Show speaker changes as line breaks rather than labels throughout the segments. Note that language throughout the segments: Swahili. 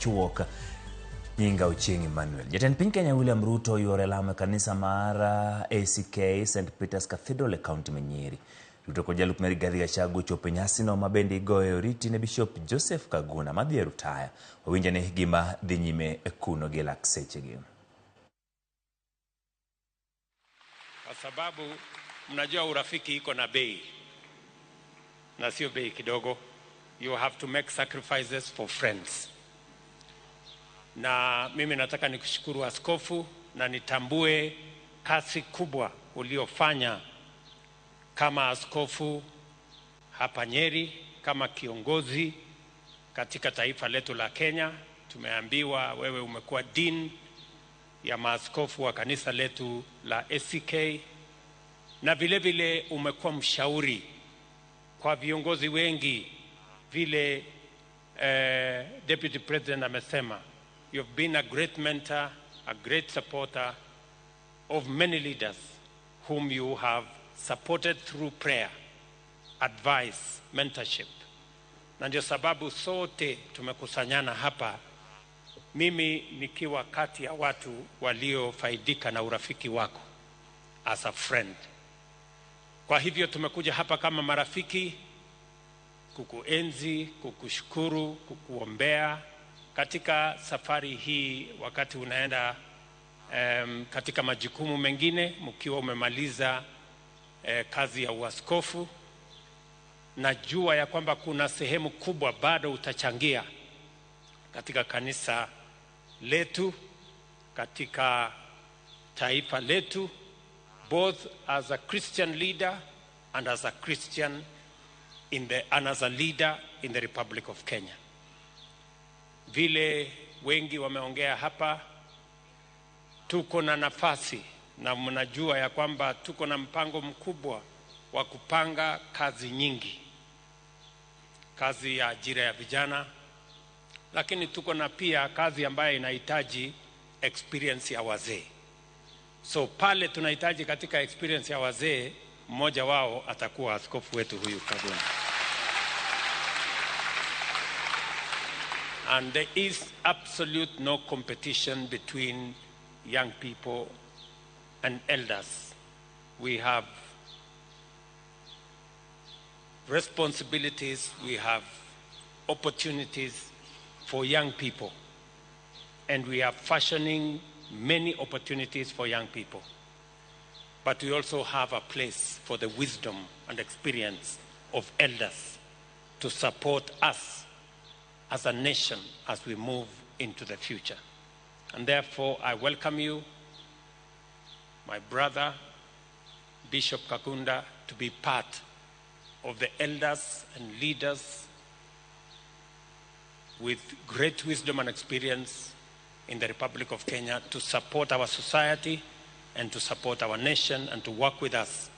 machuok. Nyinga Ochieng' Emmanuel. Jatend piny Kenya William Ruto oyuoro e lamo e kanisa mar ACK St. Peter's Cathedral e kaunti ma Nyeri. Ruto kod jalupne Rigathi Gachagua ochopo e nyasino ma bende igoye oriti ne Bishop Joseph Kaguna madhi e rutaya. Wawinj ane gima dhi nyime kuno gi lak sechegi.
Kwa sababu mnajua urafiki iko na bei na sio bei kidogo. You have to make sacrifices for friends. Na mimi nataka nikushukuru askofu, na nitambue kazi kubwa uliofanya kama askofu hapa Nyeri, kama kiongozi katika taifa letu la Kenya. Tumeambiwa wewe umekuwa dean ya maaskofu wa kanisa letu la ACK, na vile vile umekuwa mshauri kwa viongozi wengi vile Deputy President amesema. You've been a great mentor, a great supporter of many leaders whom you have supported through prayer, advice, mentorship. Na ndio sababu sote tumekusanyana hapa, mimi nikiwa kati ya watu waliofaidika na urafiki wako as a friend. Kwa hivyo tumekuja hapa kama marafiki kukuenzi, kukushukuru, kukuombea katika safari hii wakati unaenda katika majukumu mengine mkiwa umemaliza kazi ya uaskofu. Najua ya kwamba kuna sehemu kubwa bado utachangia katika kanisa letu, katika taifa letu, both as a Christian leader and as a Christian in the, and as a leader in the Republic of Kenya. Vile wengi wameongea hapa, tuko na nafasi na mnajua ya kwamba tuko na mpango mkubwa wa kupanga kazi nyingi, kazi ya ajira ya vijana, lakini tuko na pia kazi ambayo inahitaji experience ya wazee. So pale tunahitaji katika experience ya wazee, mmoja wao atakuwa askofu wetu huyu Kaguna. And there is absolute no competition between young people and elders. We have responsibilities, we have opportunities for young people, and we are fashioning many opportunities for young people. But we also have a place for the wisdom and experience of elders to support us as a nation as we move into the future. And therefore, I welcome you, my brother, Bishop Kagunda, to be part of the elders and leaders with great wisdom and experience in the Republic of Kenya to support our society and to support our nation and to work with us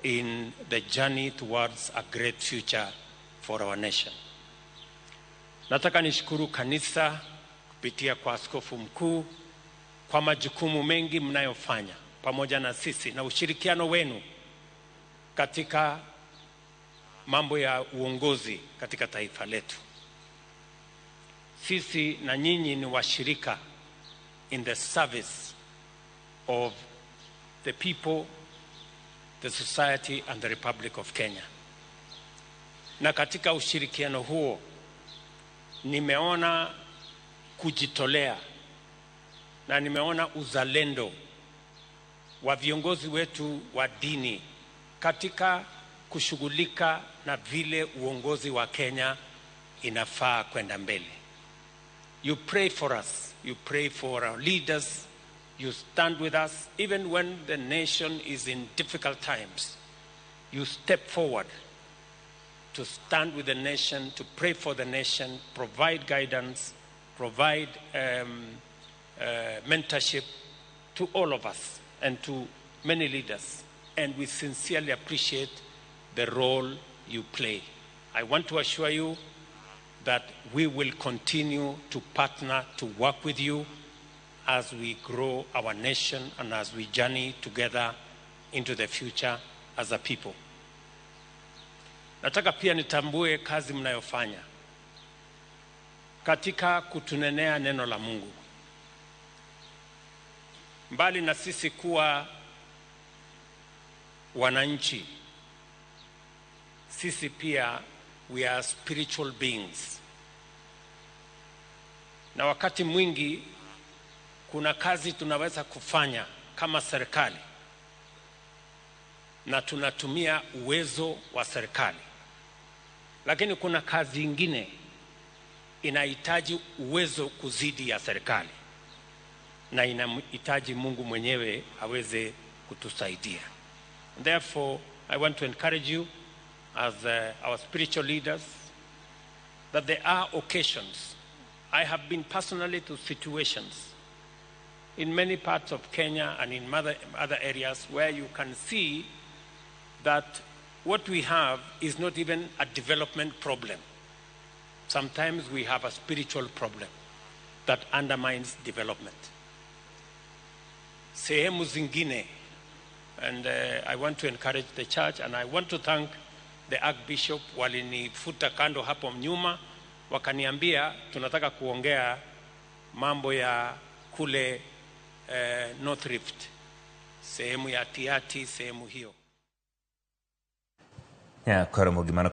in the journey towards a great future for our nation. Nataka nishukuru kanisa kupitia kwa askofu mkuu kwa majukumu mengi mnayofanya pamoja na sisi na ushirikiano wenu katika mambo ya uongozi katika taifa letu. Sisi na nyinyi ni washirika in the service of the people, the society and the Republic of Kenya. Na katika ushirikiano huo nimeona kujitolea na nimeona uzalendo wa viongozi wetu wa dini katika kushughulika na vile uongozi wa Kenya inafaa kwenda mbele. You pray for us, you pray for our leaders, you stand with us even when the nation is in difficult times. You step forward to stand with the nation, to pray for the nation, provide guidance, provide mentorship to all of us and to many leaders. And we sincerely appreciate the role you play. I want to assure you that we will continue to partner, to work with you as we grow our nation and as we journey together into the future as a people. Nataka pia nitambue kazi mnayofanya katika kutunenea neno la Mungu. Mbali na sisi kuwa wananchi, sisi pia we are spiritual beings, na wakati mwingi kuna kazi tunaweza kufanya kama serikali na tunatumia uwezo wa serikali, lakini kuna kazi ingine inahitaji uwezo kuzidi ya serikali na inahitaji Mungu mwenyewe aweze kutusaidia. Therefore, I want to encourage you as our spiritual leaders that there are occasions. I have been personally to situations in many parts of Kenya and in other areas where you can see that what we have is not even a development problem. Sometimes we have a spiritual problem that undermines development. Sehemu zingine, and I want to encourage the church and I want to thank the Archbishop, walinifuta kando hapo nyuma wakaniambia tunataka kuongea mambo ya kule North Rift, sehemu ya Tiati, sehemu hiyo.
Ya, koro mogimano.